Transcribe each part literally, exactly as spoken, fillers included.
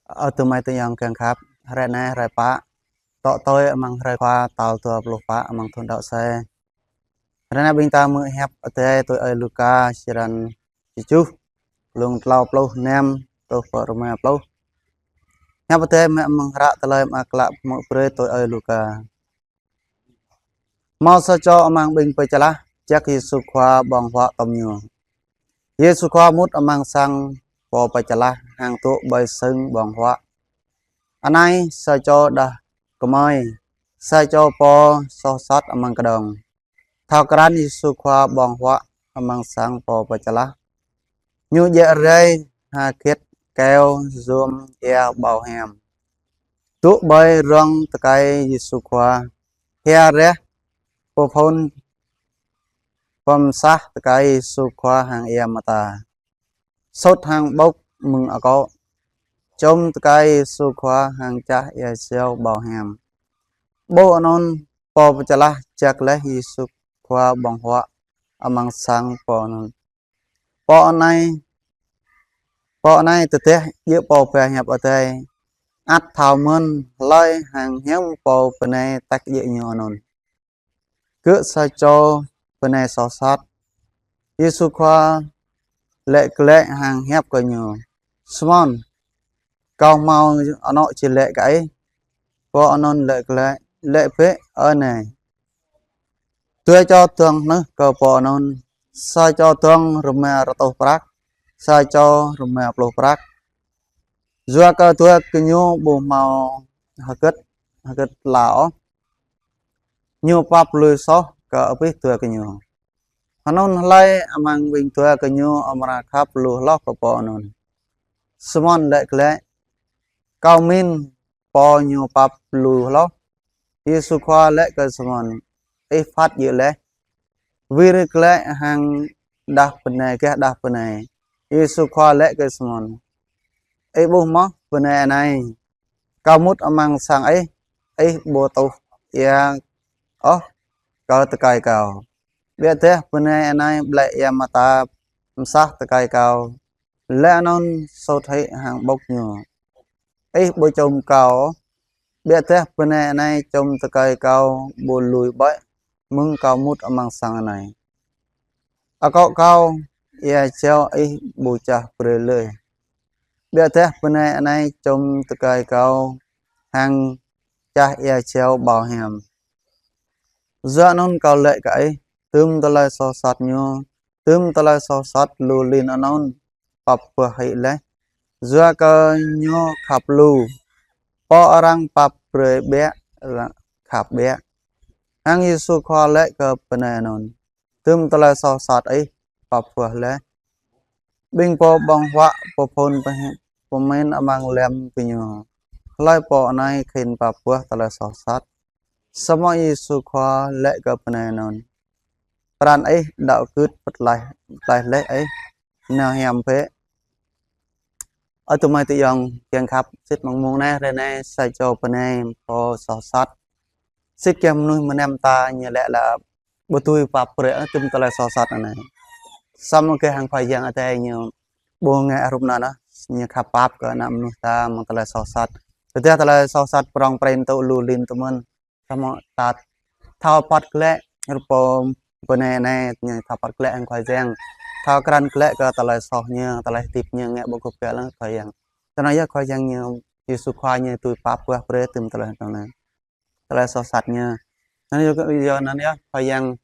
Ơ tơmai tơyŏng kiăng khăp, hrơi anai hrơi pă, tŏ tui amăng hrơi Khua tal dua pluh pă amăng thun đăo se. Hrơi anai ƀing ta hmư̆ hiăp Adai tui ơi Luka, črăn tơjuh, lông klâo pluh năm truh pơ rơma pluh. Hiăp Adai mơ̆ng hră Tơlơi Mơak Klă pơmŭk brơi tui ơi Luka. Hmâo sa čô amăng ƀing pơčalah, jak Yêsu Khua ƀơ̆ng huă tŏm ñu. Yêsu Khua mŭt amăng sang pô pơčalah hăng dŏ ƀơi sưng ƀơ̆ng huă. Anai sa čô đah kơmơi, sa čô pô soh sat amăng kơđông. Thâo krăn Yêsu Khua ƀơ̆ng huă amăng sang pô pơčalah, ñu djă rai hơget keo, yôm, ia, ƀâo hiam, dŏ ƀơi rŏng tơkai Yêsu Khua, hia reh pơphun pơmsah tơkai Yêsu Khua hăng ia mơta, sut hăng ƀŭk mơ̆ng akŏ, čum tơkai Yêsu Khua hăng čah ia siao ƀâo hiam. Ƀuh anŭn, pô pơčalah jak laih Yêsu Khua ƀơ̆ng huă amăng sang pô anŭn. Pô anai, pô anai tơdah djơ̆ pô ba hiăp Adai, ăt thâo mơ̆n hlơi hăng hiư̆m pô bơnai tĕk djơ̆ ñu anŭn. Gơ̆ sa čô bơnai soh sat. Yêsu Khua laĭ glaĭ hăng hiăp kơ ñu: Simôn, Kâo hmâo anŏ či laĭ kơ ih. Pô anŭn laĭ glaĭ: Laĭ bĕ, ơ Nai. Dua čô dơ̆ng hnuh kơ pô anŭn, sa čô dơ̆ng rơma rơtuh prăk, sa čô rơma pluh prăk. Yua kơ dua gơñu ƀu hmâo hơget, hơget tla ôh, ñu pap lui soh kơ abih dua gơñu. Anŭn hlơi amăng ƀing dua gơñu amra khăp lu hloh kơ pô anŭn? Simôn laĭ glaĭ: Kâo mĭn pô ñu pap lu hloh. Yêsu Khua laĭ kơ Simôn: Ih phat djơ̆ laih. Wir glaĭ hăng đah bơnai, gah đah bơnai. Yêsu Khua laĭ kơ Simôn: Ih ƀuh mơ̆ bơnai anai? Kâo mŭt amăng sang ih, ih ƀu tuh ia ôh kơ tơkai kâo. Biă dah bơnai anai blĕ ia mơta pơmsah tơkai kâo, laih anŭn sut hĭ hăng ƀŭk ñu. Ih ƀu čum kâo ôh. Biă dah bơnai anai čum tơkai kâo ƀu lui ƀơi mơ̆ng kâo mŭt amăng sang anai. Akŏ kâo ia siao ih ƀu čah brơi lơi. Biă dah bơnai anai čum tơkai kâo hăng čah ia siao ƀâo hiam. Yua anŭn kâo laĭ kơ ih, tơm tơlơi soh sat ñu, tơm tơlơi soh sat lu lin anŭn pap puah hĭ laih, yua kơ ñu khăp lu. Pô arăng pap brơi biă, khăp biă. Hăng Yêsu Khua laĭ kơ bơnai anŭn: Tơm tơlơi soh sat ih pap puah laih. Ƀing pô ƀơ̆ng huă pơphun pơmĭn amăng lăm gơñu: Hlơi pô anai khĭn pap puah tơlơi soh sat? Samơ̆ Yêsu Khua laĭ kơ bơnai anŭn: Pran ih đăo gưt pơtlaih, pơtlaih laih ih. Nao hiam bĕ. Ơ tơmai tơyŏng kiăng khăp, sĭt mơ̆ng mông anai, hrơi anai, sa čô bơnai pô soh sat. Sĭt kiăng mơnuih mơnam ta ñu laĭ lĕ ƀu dưi pap brơi, ơ, tơm tơlơi soh sat anai. Samơ̆ kơ hăng Khua Yang Adai ñu ƀu ngă rup anŭn, ñu khăp pap kơ ană mơnuih ta mơ̆ng tơlơi soh sat. Tơdah tơlơi soh sat prŏng prin tŭ lu lin tơmơ̆n, samơ̆ ta thâo pơ̆t glaĭ, rup pô bơnai anai ñu thâo pơ̆t glaĭ hăng Khua Yang, thâo krăn glaĭ kơ tơlơi soh ñu, tơlơi hơdip ñu ngă ƀu gơ̆p găl hăng Khua Yang. Tơnŏ yơh Khua Yang ñu, Yêsu Khua ñu dưi pap puah brơi tơm tơlơi anŭn, tơlơi soh sat ñu. Anŭn yơh, yua anŭn yơh Khua Yang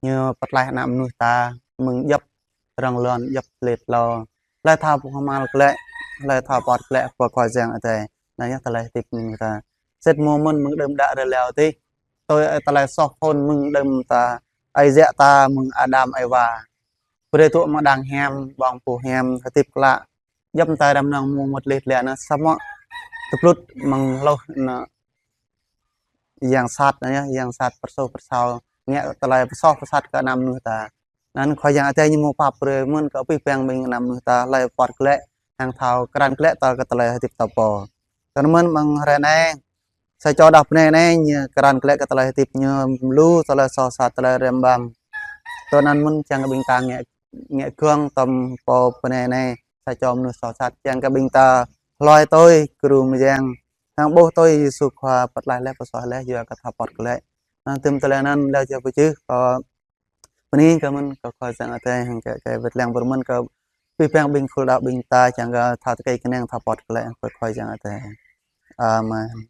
ñu pơtlaih ană mơnuih ta mơ̆ng djŏp rŏng lŏn, djŏp lĕt lâo. Hlơi thâo pơhmal glaĭ, hlơi thâo pơ̆t glaĭ kơ Khua Yang Adai, anŭn yơh tơlơi hơdip mơnuih ta. Sĭt mơ̆n mơ̆ng đưm đă rơleo tih, tui tơlơi soh phŭn mơ̆ng đưm ta, ơi yă ta mơ̆ng Adam Êwa. Brơi tŭ mơ̆ng đang hiam, ƀơ̆ng pô hiam, hơdip klă. Djŏp ta răm nong mơ̆ng mŭt lĕt lĕ anŭn, samơ̆ tơplŭt mơ̆ng hloh anŭn yang sat anŭn yơh, yang sat pơrsôh pơrsao, ngă tơlơi pơsoh pơsat kơ ană mơnuih ta. Anŭn Khua Yang Adai ñu mơ̆ pap brơi mơ̆n kơ abih bang ƀing ană mơnuih ta, hlơi pơ̆t glaĭ, hăng thâo krăn glaĭ ta kơ tơlơi hơdip ta pô. Tơl mơ̆n mơ̆ng hrơi anai, sa čô đah bơnai anai ñu krăn glaĭ kơ tơlơi hơdip ñu lu tơlơi soh sat, tơlơi rem ƀăm. Tui anŭn mơ̆n čang kơ ƀing ta ngă, ngă gơ̆ng tơm pô bơnai anai, sa čô mơnuih soh sat, čang kơ ƀing ta hloi tui gru mơyang, hăng ƀuh tui Yêsu Khua pơtlaih laih, pơsuaih laih, yua kơ thâo pơ̆t glaĭ. Anŭn tơm tơlơi anŭn laih jao pơjưh kơ bơni kơ mơ̆n kơ Khua Yang Adai, hăng kơ, kơ wơ̆t lăng brơi mơ̆n kơ abih bang ƀing khul đaŏ ƀing ta, čang kơ thâo tơkai kơnang thâo pơ̆t glaĭ kơ Khua Yang Adai. Amen.